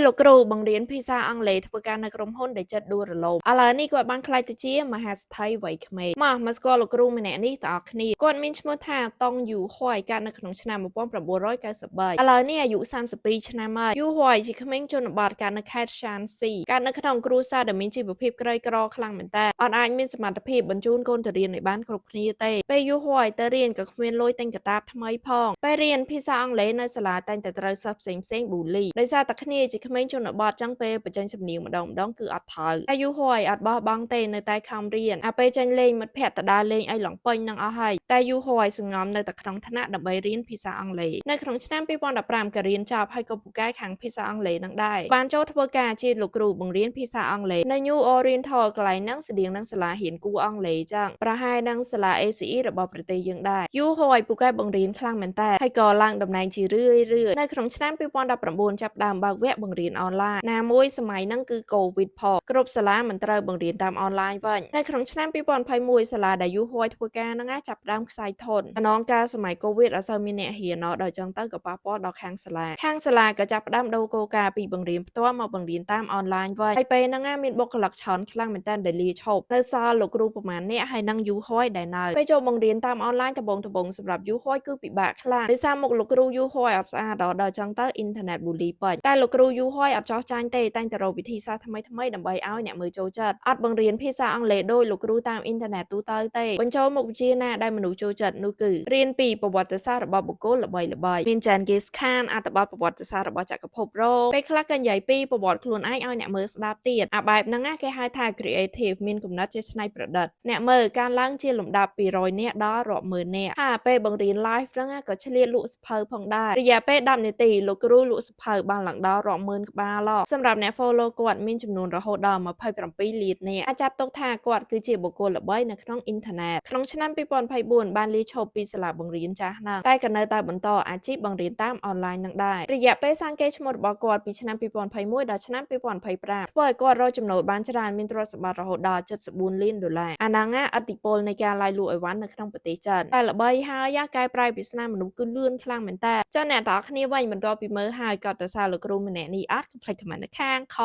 លោកគ្រូបង្រៀនភាសាអង់គ្លេសធ្វើការនៅក្រុមហ៊ុនដែលចិត្តដួលរលំឥឡូវនេះគាត់បានក្លាយទៅជាមហាសេដ្ឋីវ័យក្មេងមកមកស្គាល់លោកគ្រូម្នាក់នេះតើគ្នាគាត់មានឈ្មោះថាតុងយូហួយកើតនៅក្នុងឆ្នាំ1993ឥឡូវនេះអាយុ32ឆ្នាំហើយយូហួយជាក្មេងជនបទកើតនៅខេត្តសានស៊ីកើតនៅក្នុងគ្រួសារដែលមានជីវភាពក្រីក្រខ្លាំងមែនតើអត់អាចមានសមត្ថភាពបញ្ជូនកូនទៅរៀនឲ្យបានគ្រប់គ្នាទេពេលយូហួយទៅរៀនក៏គ្មានលុយទិញកាតាបថ្មីផងពេលរៀនភាសាអង់គ្លេសនៅសាលាតែងតែត្រូវសិស្សផ្សេងផ្សេង bully ដោយសារតែគ្នាជាក្មេងជនបទចឹងពេលបញ្ចេញសំនៀងម្ដងម្ដងគឺអត់ត្រូវតែយូហួយអត់បោះបង់ទេនៅតែខំរៀនអាពេលចេញលេងមិត្តភ័ក្តិទៅដើរលេងអីឡងពេញនឹងអស់ហើយតែយូហួយសង្ងំនៅតែក្នុងថ្នាក់ដើម្បីរៀនភាសាអង់គ្លេសនៅក្នុងឆ្នាំ2015ក៏រៀនចប់ហើយក៏ពូកែខាងភាសាអង់គ្លេសនឹងដែរបានចូលធ្វើការជាលោកគ្រូបង្រៀនភាសាអង់គ្លេសនៅ New Oriental កន្លែងហ្នឹងស្តៀងនឹងសាលារៀនគួរអង់គ្លេសចឹងប្រហែលនឹងសាលា ACE របស់ប្រទេសយើងដែរយូហួយពូកែបង្រៀនខ្លាំងមែនតើហើយក៏ឡើងតំណែងជារឿយៗនៅក្នុងឆ្នាំ2019ចាប់ផ្ដើមបើកវគ្គបង្រៀនអនឡាញណាមួយសម័យហ្នឹងគឺ COVID ផងគ្រប់សាលាមិនត្រូវបង្រៀនតាមអនឡាញវិញនៅក្នុងឆ្នាំ2021សាលាដែលយូហួយធ្វើការហ្នឹងណាចាប់ផ្ដើមខ្សែធនតំណងកាលសម័យ COVID អត់សូវមានអ្នករៀនដល់ចឹងទៅក៏ប៉ះពាល់ដល់ខាងសាលាខាងសាលាក៏ចាប់ផ្ដើមដូរគោលការណ៍ពីបង្រៀនផ្ទាល់មកបង្រៀនតាមអនឡាញវិញហើយពេលហ្នឹងណាមានបុគ្គលិកច្រើនខ្លាំងមែនតើដែលលាឈប់នៅសល់លោកគ្រូប្រហែលអ្នកហើយនឹងយូហួយដែលនៅពេលចូលបង្រៀនតាមអនឡាញដំបងដំបងសម្រាប់យូហួយគឺពិបាកខ្លាំងដោយសារមុខលោកគ្រូយូហួយអត់ស្អាតដល់ដល់ចឹងទៅអ៊ីនធឺណិត bully ពេញតែលោកគ្រូយូហួយអត់ចោះចាញ់ទេតែងតែរកវិធីសាស្ត្រថ្មីថ្មីដើម្បីឲ្យអ្នកមើលចូលចិត្តអត់បង្រៀនភាសាអង់គ្លេសដោយលោកគ្រូតាមអ៊ីនធឺណិតទូទៅទេបញ្ចូលមុខវិជ្ជាណាដែលមនុស្សចូលចិត្តនោះគឺរៀនពីប្រវត្តិសាស្ត្ររបស់បុគ្គលល្បីៗមាន Genghis Khan អត្ថបទប្រវត្តិសាស្ត្ររបស់ចក្រភពរ៉ូមពេលខ្លះក៏និយាយពីប្រវត្តិខ្លួនឯងឲ្យអ្នកមើលស្ដាប់ទៀតអាបែបហ្នឹងណាគេហៅថា creative មានគំនិតជាច្នៃប្រឌិតអ្នកមើលការឡើងជាលំដាប់ពី100នាក់ដល់រាប់ម៉ឺននាក់ហើយពេលបង្រៀន live ហ្នឹងណាក៏ឆ្លៀតលក់សៀវភៅផងដែររយៈពេល10នាទីលោកគ្រូលក់សៀវភៅបានឡើងដល់រាប់ម៉ឺនក្បាលឡសម្រាប់អ្នក follow គាត់មានចំនួនរហូតដល់27លាននាក់អាចចាត់ទុកថាគាត់គឺជាបុគ្គលល្បីនៅក្នុងអ៊ីនធឺណិតក្នុងឆ្នាំ2024បានលាឈប់ពីសាលាបង្រៀនចាស់ហ្នឹងតែក៏នៅតែបន្តអាជីពបង្រៀនតាមអនឡាញនឹងដែររយៈពេលសាងកេរ្តិ៍ឈ្មោះរបស់គាត់ពីឆ្នាំ2021ដល់ឆ្នាំ2025ធ្វើឲ្យគាត់រកចំណូលបានច្រើនមានទ្រព្យសម្បត្តិរហូតដល់74លានដុល្លារអាហ្នឹងណាឥទ្ធិពលនៃការឡាយលក់អីវ៉ាន់នៅក្នុងប្រទេសចិនតែល្បីហើយកែប្រែវាសនាមនុស្សគឺលឿនខ្លាំងមែនតើចុះអ្នកទាំងអស់គ្នាវិញបន្ទាប់ពីមើលហើយកត់ទៅសារលោកគ្រូម្នាក់នេះអត់កុំភ្លេច comment នៅខាងខ